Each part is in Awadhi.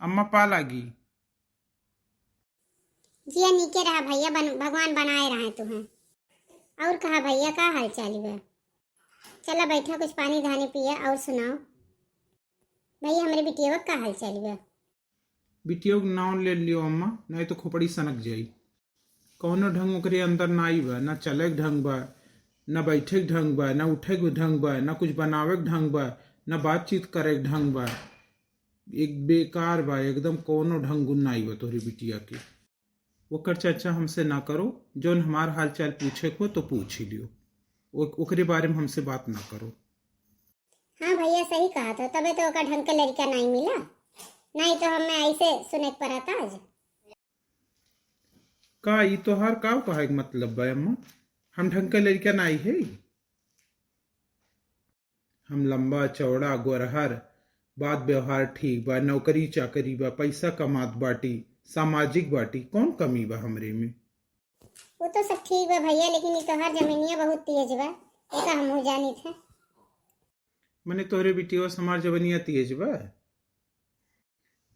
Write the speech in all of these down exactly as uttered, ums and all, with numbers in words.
अम्मा पा लागी। जिया नीके रहा भैया, बन-, भगवान बनाए रहे तुहें। और कहा भैया, का हाल चाल बा? चला बैठा, कुछ पानी धानी पिया और सुनाओ। भैया, हमरे बिटिया का हाल चाल बा? बिटिया के नाव ले लियो अम्मा, नहीं तो खोपड़ी सनक जाई। कौनो ढंग ओकरे अंदर नाई बा, ना चले के ढंग बा, ना बैठे के ढंग बा, ना उठे के ढंग बा, ना कुछ बनावे के ढंग बा, ना बातचीत करे के ढंग बा। एक बेकार बा, एकदम कौनो ढंग गुण नाई बा तोहरी बिटिया के। ओकर चर्चा हमसे ना करो, जौन हमार हाल चाल पूछे को तो पूछ ही लियो, ओ-, ओकरे बारे में हमसे बात ना करो। हाँ भैया, सही कहा था, तबे तो ओकर ढंग के लड़का नहीं मिला, नहीं तो हमें ऐसे सुने के पड़त आज। का ई तोहार का कहे के मतलब बा अम्मा? हम ढंग के लड़का नहीं है। हम लंबा चौड़ा गोरहर, बात व्यवहार ठीक बा, नौकरी चाकरी बा, पैसा कमात बाटी, सामाजिक बाटी, कौन कमी बा हमरे में? वो तो सब ठीक बा भैया, लेकिन ई तोहार जमीनिया बहुत तेज बा, एका हमहू जानित है। मने तोहरे बिटिया से हमार जमीनिया तेज बा?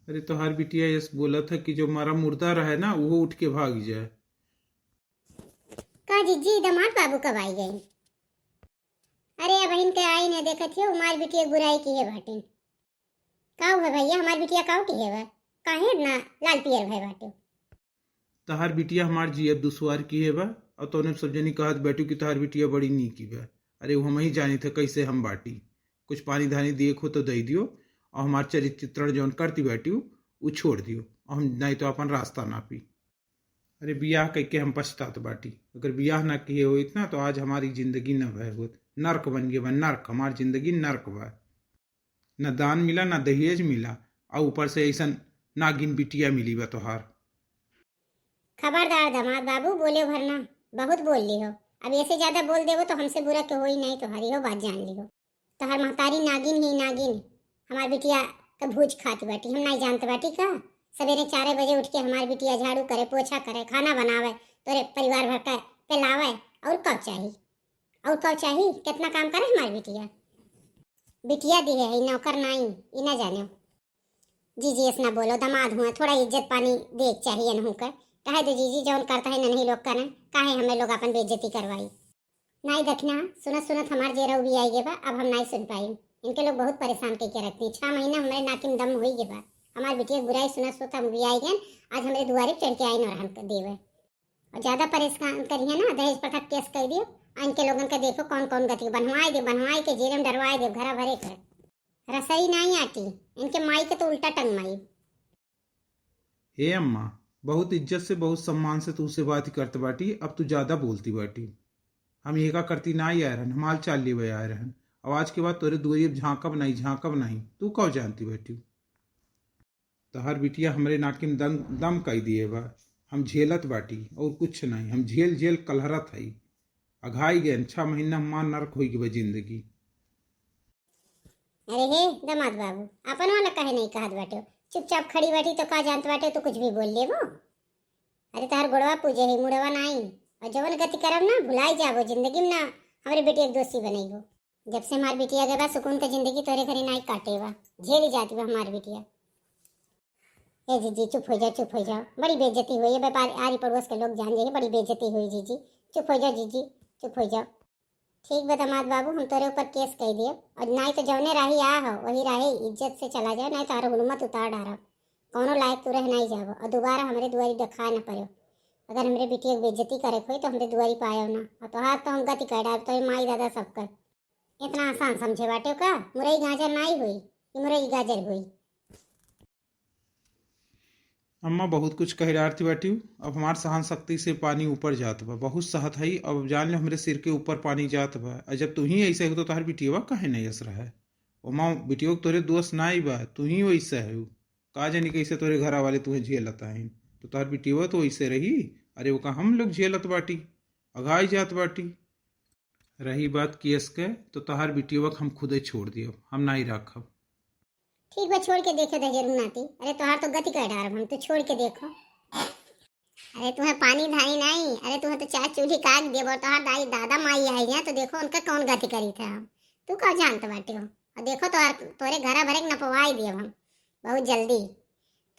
अरे तोहार बिटिया यस बोलत है कि जो मारा मुर्दा रहे ना, वो उठ के भाग जाए। का जीजी, दामाद बाबू कब आई गए? अरे अब इनके आई ने देखत हो, हमार बिटिया बुराई की है बाटिन। का हुआ भैया, हमार बिटिया काऊ की है बा? काहे इतना लाल पियर भय बाटे? तहार बिटिया हमार जियब दुश्वार की है बा, और तौने सब जनी कहत बैठू कि तहार बिटिया बड़ी नीकी बा। अरे वो हम ही जानी थे कैसे हम बाटी। कुछ पानी धानी दिए खो तो दे दियो, और हमार चरित्र चित्रण जौन करती बैठू, उ छोड़ दियो, और हम नहीं तो अपन रास्ता नापी। अरे बियाह कइके हम पछतात बाटी। अगर बियाह ना किए होइत ना तो आज हमारी जिंदगी न भय होत। नर्क बन गए बा, नर्क। हमार जिंदगी नर्क बा। न दान मिला, न दहेज मिला, और ऊपर से ऐसन नागिन बिटिया मिली बा तोहार। खबरदार दामाद बाबू, बोले भरना, बहुत बोल ली हो। अब ऐसे ज्यादा बोल देबो तो हमसे बुरा के होई नहीं, तोहारी हो बात जान ली हो। तोहार महतारी नागिन ही नागिन, हमार बिटिया के भूज खात बाटी, हम नहीं जानत बाटी का? सवेरे चार बजे उठ के हमार बिटिया झाड़ू करे, पोछा करे, खाना बनावे, तोरे परिवार भर के पिलावे, और का चाही? और का चाही? कितना काम करे हमार बिटिया? बिटिया दी है, ई नौकर नाई, ई ना जाने। जीजी, ऐस ना बोलो, दामाद हुआ, थोड़ा इज्जत पानी दे के चाहिए इनहू के। कहे दो जीजी, जौन करता है नन्ही लोग का ना, काहे हमें लोग अपन बेइज्जती करवाई। नाई दखिना, सुनत सुनत हमार जेरा उबी आई गे बा, अब हम नाई सुन पाई। इनके लोग बहुत परेशान कइके रखती। छह महीना हमरे नाकी में दम होई गे बा। हमार बिटिया के बुराई सुनत सुनत हम उबी आई गए, आज हमरे दुआरे पे चढ़ के आई नौरहन के देवे। और ज्यादा परेशान करिए ना, दहेज प्रथा केस कर दियो। आ इनके लोगन के देखो कौन कौन गति बनवाए दे, बनवाए के जेल में डरवाए दे, घरा भरे के। रसोई नाई आटी, इनके माई के तो उल्टा टंगमाई। हे अम्मा, बहुत इज्जत से, बहुत सम्मान से तुमसे बात करत बाटी, अब तू ज्यादा बोलती बाटी। हम ये का करती ना आए रहन, हम हाल चाल लेवे आए रहन। अब आज के बाद तोरे दुआरी अब झांकब नहीं, झांकब नहीं। तू कब जानती बाटी? तोहार बिटिया हमरे नाकी में दम, दम कई दिए बा। हम झेलत बाटी और कुछ नहीं, हम झेल झेल कलहरत हई। अघाई गए, छह महीना मां नरक होई गई बा जिंदगी। अरे हे दामाद बाबू, अपन वाला काहे नहीं कहत बाटे? चुपचाप खड़ी बाटी तो का जानत बाटे, तू कुछ भी बोल लेबो। अरे तोहार गोड़वा पूजे है, मुड़वा नाई। और जवन गति करब ना, भुलाई जाबो, जिंदगी में ना हमरे बेटी एक दोषी बनैबो। जब से हमार बिटिया गए बा, सुकून के जिंदगी तोरे घरे नाई काटे बा, झेली जाती बा हमार बिटिया। ए जीजी, चुप हो जाओ, चुप हो जाओ, बड़ी बेइज्जती हुई है, व्यापार आरी पड़ोस के लोग जान जाइए, बड़ी बेइज्जती हुई जीजी, चुप हो जाओ जीजी, चुप हो जाओ। ठीक बा दामाद बाबू, हम तोरे ऊपर केस कई दिए, और नाई तो जौने राही आ हो वही राही इज्जत से चला जाए, नाई तो हर हुलमत उतार डारब। कौनो लायक तू रह नहीं जाबो और दोबारा हमरे दुआरी देखाए न पड़ो। अगर हमरे बिटिया के बेइज्जती करे के होई तो हमरे दुआरी पायो ना, और तोहार तो हम गति कर डारब, तोरे माई दादा सबकर। इतना आसान समझे बाटे का? मुरई गाजर नाई हुई, ई मुरई गाजर हुई। अम्मा बहुत कुछ कह डारती बाटी, अब हमार सहन शक्ति से पानी ऊपर जात बा, बहुत सहत हई। अब जान ले हमरे सिर के ऊपर पानी जात बा। और जब तू ही ऐसे हो तो तोहर बिटियवा काहे नहीं ऐस रहा है? ओमा बिटियो के तोरे दोस्त ना आई बा, तू ही वैसे है। का जानी कैसे तोरे घरा वाले तुहे झेलत आइन, तो तोहर बिटियवा तो वैसे रही। अरे ओका हम लोग झेलत बाटी, अघाई जात बाटी। रही बात केस के, तो तोहार बिटियवा के हम खुदे छोड़ दियो, हम नाई राखब। ठीक बा, छोड़ के देखे दे जरूर नाती। अरे तोहार तो गति कर डारब हम, तू छोड़ के देखो। अरे तुहे पानी धानी नाई, अरे तुहे तो चार चूल्ही काग देब, और तोहार दाई दादा माई आई हैं तो देखो उनका कौन गति करी थे हम। तू का जानत बाटे हो? और देखो तोहार, तोरे घरा भरे के नपवाई देब हम बहुत जल्दी।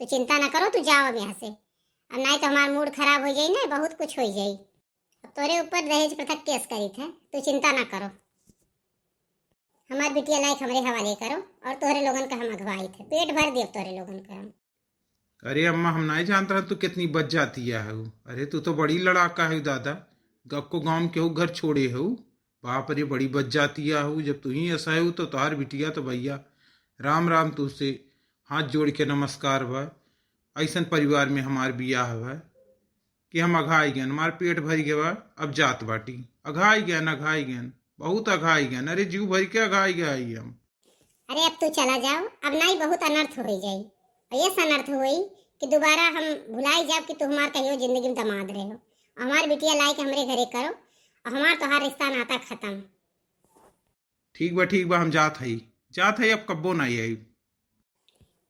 तू चिंता ना करो, तू जाओ अब यहाँ से। अब नाहीं तो हमार मूड खराब होइ जाई ना, बहुत कुछ होइ जाई। अब तोरे ऊपर दहेज प्रथा केस करीत है, तू चिंता ना करो। हमार बिटिया लाइक हमरे हवाले करो और तोहरे लोगन का हम अगवाइत है, पेट भर देब तोहरे लोगन का हम। अरे अम्मा, हम नाहीं जानत रहन तू कितनी बज्जातिया हऊ। अरे तू तो बड़ी लड़ाका हऊ दादा, गक्को गाँव में केहू घर छोड़े हऊ। बाप रे, बड़ी बज्जातिया हऊ। जब तू ही ऐसा हऊ तो तोहार बिटिया तो भैया राम राम, तुहसे हाथ जोड़ के नमस्कार बा। ऐसन परिवार में हमार बियाह बा कि हम अघाई गयन, हमार पेट भरि गवा, अब जात बाटी। अघाई गयन, अघाई गयन, बहुत अघाई गयन। अरे जीव भरि के अघाई गया ही हम। अरे अब तू चला जाओ, अब नाहीं बहुत अनर्थ होइ जाई। और ऐसा अनर्थ होई कि दोबारा हम भुलाई जाब कि तू हमार कहियो जिंदगी में दामाद रहे हो। और हमार बिटिया लाइक हमरे घरे करो और हमार तोहार रिश्ता नाता खत्म। ठीक बा, ठीक बा, हम जात हई, जात हई, अब कब्बो नाहीं आई।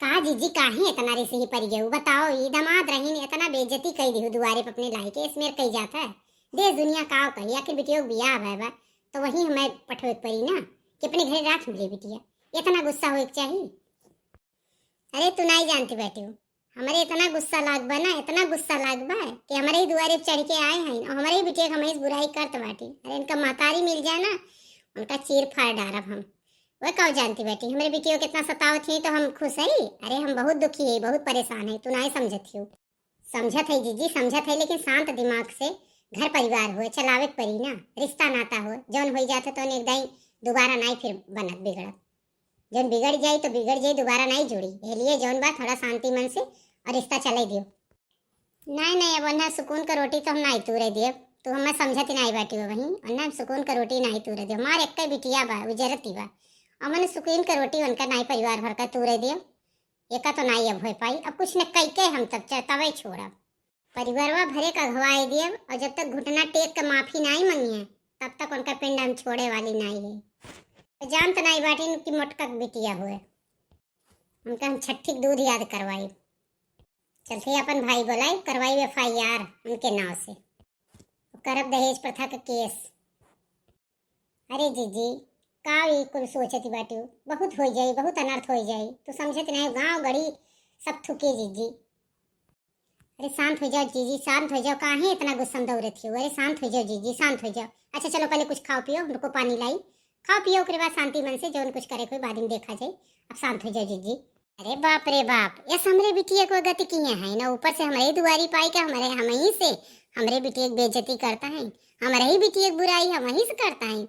का जीजी, काहे इतना रिसही परि गयू? बताओ, ई दामाद रहीन, इतना बेइज्जती कइ दिहू दुआरे पे अपने लाइके, स्मेर कइ जात है। देश दुनिया काव कही, आखिर बिटियो के बियाह भय बा, तो वही हमें पठवे के पड़ी ना, कि अपने घरे राख मिले बिटिया। इतना गुस्सा होए के चाही? अरे तू नाहीं जानती बाटिउ, हमरे इतना गुस्सा लाग बा ना, इतना गुस्सा लाग बा कि हमरे ही दुआरे पे चढ़ के आए हैं और हमरे ही बिटिया के हमें बुराई करत बाटी। अरे इनका महतारी मिल जाए ना, उनका चीर फाड़ डारब हम। वह काव जानती बाटी, हमरे बिटियो कितना सतावत ही तो हम खुश हई? अरे हम बहुत दुखी है, बहुत परेशान है, तू नाहीं समझत हियो। समझत है जीजी, समझत है, लेकिन शांत दिमाग से घर परिवार होए, चलावे के पड़ी ना, रिश्ता नाता होए, जौन होई जात है तौन एक दाई दोबारा नाहीं फिर बनत बिगड़त। जौन बिगड़ जाई तो बिगड़ जाई, दोबारा नाहीं जुड़ी। एह लिए जौन बा थोड़ा शांति मन से और रिश्ता चले दियो। नाहीं, नाहीं, अब ओन्हा सुकून का रोटी तो हम नाहीं तूरे देब। तू हमें समझत ही नाहीं बाटी हो वहीं, ओन्हा हम सुकून का रोटी नाहीं तूरे देब। हमार एक बिटिया बा, उजरती बा, और मने सुकून का रोटी उनका नाहीं परिवार भर का तूरे देब। एका तो नाहीं अब होइ पाई, अब कुछ न कई के हम तब च-, तबे छोड़ब। परिवारवा भरे का अघवाए देब, और जब तक घुटना टेक के माफी नाहीं मंगिए, तब तक उनका पिंड हम छोड़े वाली नाहीं है। तो जानत नाहीं बाटिन कि मोटका के बिटिया हुए, उनका हम छठी के दूध याद करवाई। चलते अपन भाई बोलाई, करवाई FIR उनके नाव से, करब दहेज प्रथा का केस। अरे जीजी, का ई कुल सोचती बाटू? बहुत होइ जाई, बहुत अनर्थ होइ जाई। तू समझत नाहीं, गाँव गढ़ी सब थूके जीजी। अरे शांत होइ जाओ जीजी, शांत होइ जाओ, काहे इतना गुस्सा में दौड़त हो? अरे शांत होइ जाओ जीजी, शांत होइ जाओ। अच्छा चलो पहले कुछ खाओ पियो, रुको पानी लाई, खाओ पियो, ओकरे बाद शांति मन से जौन कुछ करे कोई बाद में देखा जाई। अब शांत होइ जाओ जीजी। अरे बाप रे बाप, यस हमरे बिटिया को गति किहे हैं ना, ऊपर से हमरे दुआरी पाई का हमरे, हमही से, हमरे बिटिया की बेइज्जती करता है, हमरे ही बिटिया की बुराई हमही से करता है।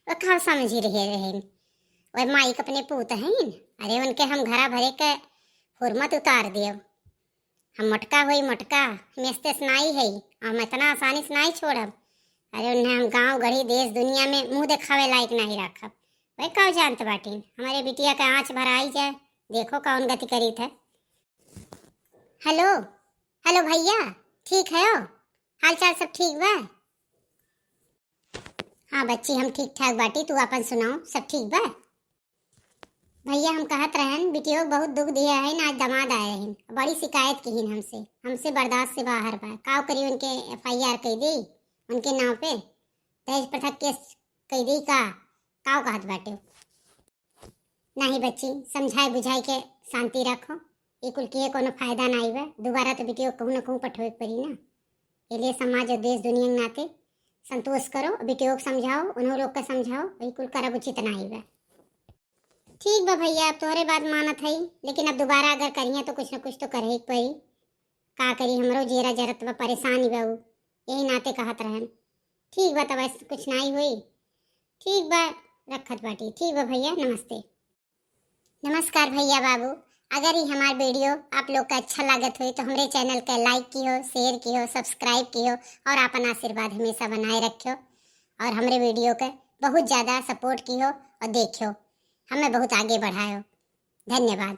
वो का समझी रहे रहे, वो माई के अपने पूत हैं, अरे उनके हम घरा भरे के हुरमत उतार देब। हम मोटका होई मोटका, हम एस्ते से नाई है, हम इतना आसानी से नाई छोड़ब। अरे उन्हें हम गाँव गढ़ी देश दुनिया में मुँह देखावे लायक नाई राखब। वही का जानत बाटिन, हमरे बिटिया के आँच भराई जाए, देखो कौन गति करीत है। हेलो, हेलो भैया, ठीक है हो? हाल चाल सब ठीक बा? हाँ बच्ची, हम ठीक ठाक बाटी, तू अपन सुनाओ, सब ठीक बा? भैया हम कहत रहन, बिटियो के बहुत दुख दिया है ना, आज दामाद आए हैं, बड़ी शिकायत किहिन हमसे, हमसे बर्दाश्त से बाहर बा। काव करी, उनके FIR कई दी उनके नाव पे, दहेज प्रथा केस कई दी का? काव कहत बाटे? नाही बच्ची, समझाए बुझाए के शांति रखो, ये कुल किहे कोनो फायदा नाही बा। दोबारा तो बिटियो कहूँ ना कहूँ पठवे के पड़ी ना। ये लिए समाज और देश दुनिया के नाते संतोष करो, बिटियो के समझाओ, उन्हों लोग का समझाओ, ये कुल करब उचित नाही बा। ठीक बा भैया, अब तोहरे बात मानत हई, लेकिन अब दोबारा अगर करिए तो कुछ न कुछ तो करे के पड़ी। का करी, हमरो जेरा जरत बा, परेशान ही बा उ, यही नाते कहत रहन। ठीक बा, तब ऐसे कुछ नाही होई। ठीक बा, रखत बाटी। ठीक बा भैया, नमस्ते। नमस्कार भैया बाबू, अगर ये हमार वीडियो आप लोग का अच्छा लागत होई तो हमरे चैनल के लाइक किहो, शेयर किहो, सब्सक्राइब किहो और आपन आशीर्वाद हमेशा बनाए रखियो और हमरे वीडियो के बहुत ज़्यादा सपोर्ट किहो और देखियो, हमें बहुत आगे बढ़ायो। धन्यवाद।